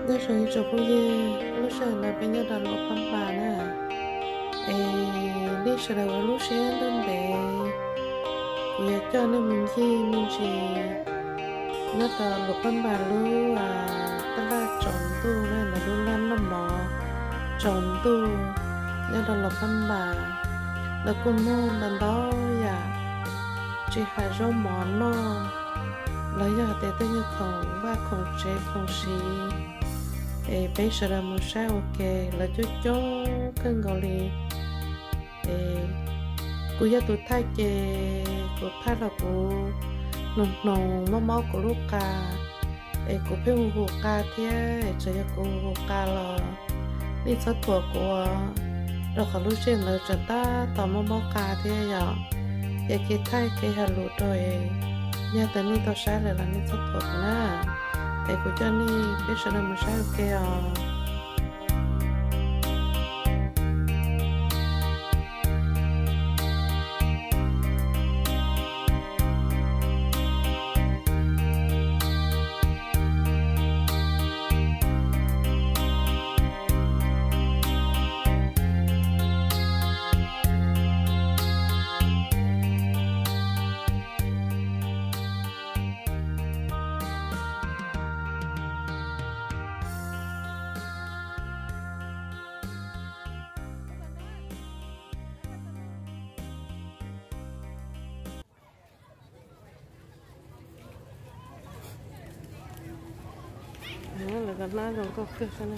Nyob zoo ib tsoom phooj ywg, lub sij hawm no peb nyob rau Luam Phab Npas na. Es nej sawv daws ua lub siab ntev ntev, kuv yuav coj nej mus ncig me ntsis nyob rau Luam Phab Npas lub taj laj tsaus ntuj na, lawv lub laj noj mov tsaus ntuj nyob rau Luam Phab Npas. Lawv kuj muag ntau ntau yam, tsis hais zaub mov noj, los yog hais tias tej nyuag khoom vaj khoom tsev khoom siv, es peb sawv daws mus saib ua ke, lawv coob coob kawg nkaus li. Es kuv yog tus thaij ces kuv thaij los kuv hnoos hnoos mob mob kuv lub qa, es kuv pheej hu hu qa thiab, es txawm yog kuv hu hu qa los nej txhob thuam kuv, rau qhov lub sij hawm ntawd tseem tab tom mob mob qa thiab yom. Ces kev thaij kev hais lus rau es yog tias nej tau saib lawm los nej txhob thuam kuv na. Es kuv coj nej peb sawv daws mus saib ua ke os. Lawv cov hnab zoo nkauj kawg thiab na.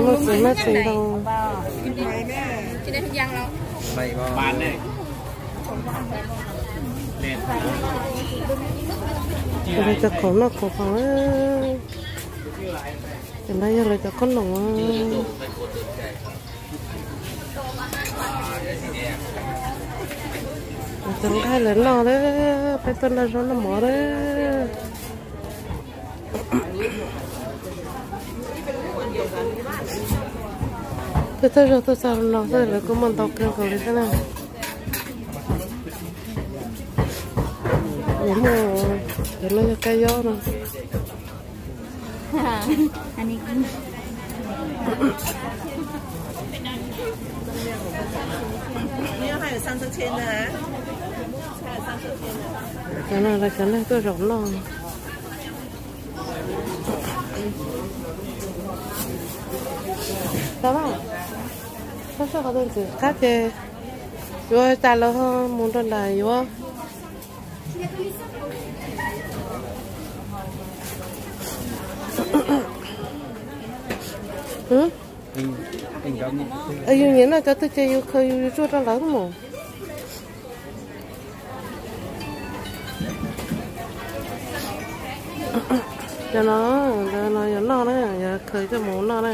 Muaj txiv hmab txiv ntoo. Lawv cov khoom noj khoom haus, cov no yog lawv cov qhob noom. Lawv cov nqaij lawv noj lawm, peb tuaj noj zaub noj mov lawm. Peb thawj zaug tuaj txog no xwb lawv kuj muaj ntau kawg nkaus li thiab na. Muaj, cov no yog kab yob no. Cov no lawv cov neeg tuaj zaum noj. Tau, tau soj qhov tus ntxim qab ces yuav cas lawv ho mus rau nram yuav. Yus nyiam noj cov twg ces yus khaws yus tsuag rau lawv mus. Cov no, cov no yuav noj na, yuav khaws coj mus noj na.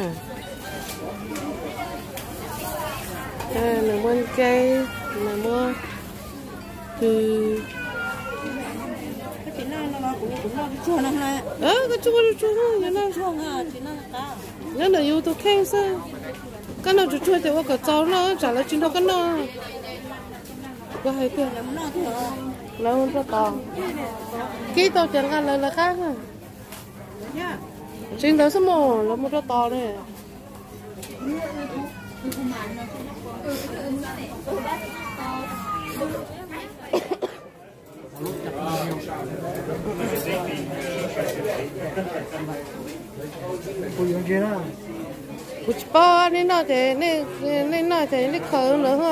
Nws muab ncaib, nws muab tw. Koj tsis ua tsuag, nyob ntawm yus tus kheej xwb. Koj noj tsuag tsuag ces ua kom txaus noj, tsam lawv tsis nrog koj noj. Kuv hais tias lawv mus rau tod, kib tau ces nqa lawv lawv qab. Tsis ntawd xwb mus, lawv mus rau tod li. Kuv tsis paub, nej noj ces, nej noj ces nej khaws lawv.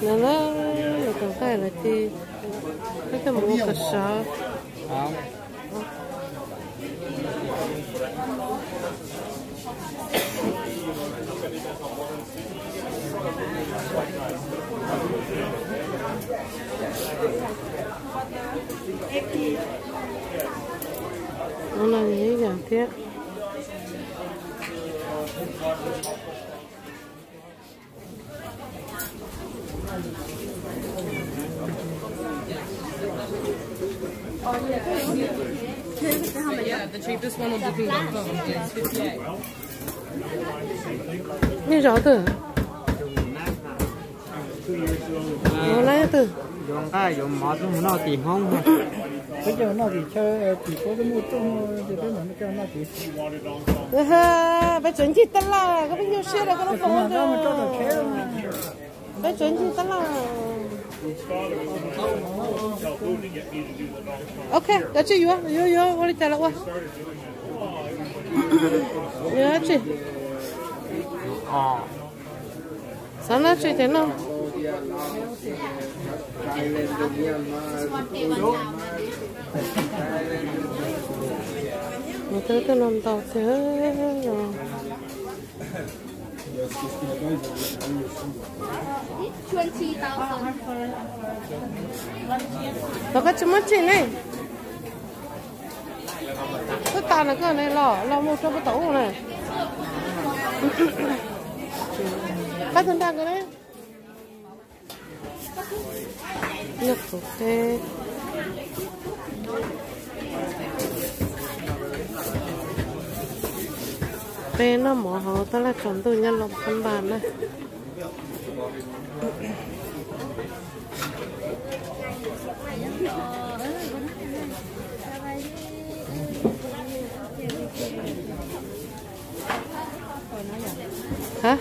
No na, lawv tus nqaij lawv cia, peb coj mus ua kom sov. Ua no yog ib yam thiab. Nej zov twg? Ua lab twg? Yuav nqaij yuav mov tuaj mus noj tim Hmoob. Peb coj noj tim chaw tim Hmoob, peb muaj tuaj ces peb mam coj noj tim. Peb tseem ncig tab laj, koj pheej nyuaj siab rau koj lub foom. Peb tseem ncig tab laj. Ok, koj tsis yuav, yuav yuav ua li cas los ua. Yuav tsis. Xav noj tsis ces noj. Mus twb twb no ntau thiab. Los koj tsis muab tsim ne. Twb tas na koj ne, los los mus rau puag tom ub na. Pab tus nrag koj ne. Noj qhauv teb. Peb noj mov hauv tab laj tsaus ntuj nyob Luam Phab Npas na. Hab,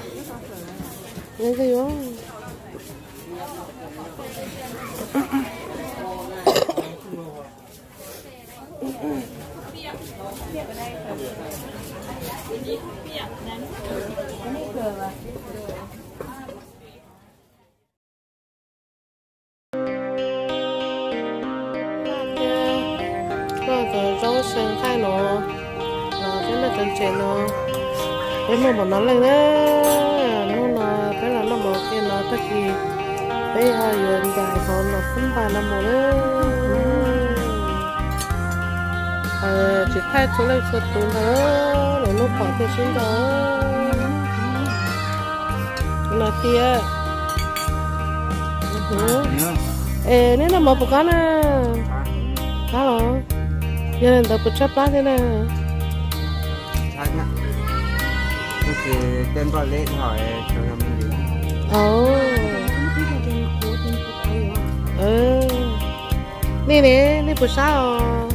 nws twb yuav. Koj cov zaub xyaw nqaij no los peb noj cov ntses no, peb muaj npaum no leej na. Hnub no peb los noj mov kiag no tag kis peb ho yuav ncaim hauv Luam Phab Npas no mus na. Tsis thaij txhua leej txhua tus ntag, lwm hnub pom thiaj sib nco no thiab. Es neb noj mov puas qab na? Qab los? Yog li ntawd puas tshaib plab thiab na? Nej ne, nej puas sab os?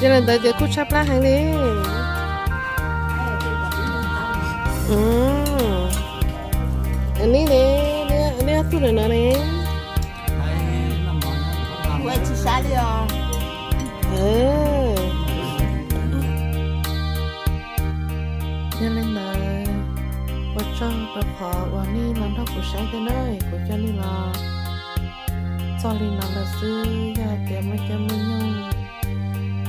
Yog li ntawd ces kuj tshaib plab heev li. Nej ne, nej ob tug ntawm no ne? Yog li ntawd, ua tsaug rau qhov uas nej los nrog kuv saib thiab na, kuv coj nej los txog li no lawm xwb, yog hais tias muaj caij muaj nyoog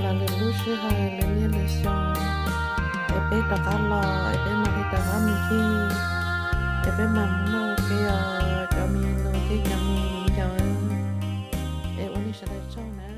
los lwm lub sij hawm lwm niaj lwm xyoo es peb rov qab los es peb mam li rov qab mus ncig, es peb mam mus noj ua ke os cov me nus thiab cov me viv ncaus, es ua nej sawv daws tsaug na.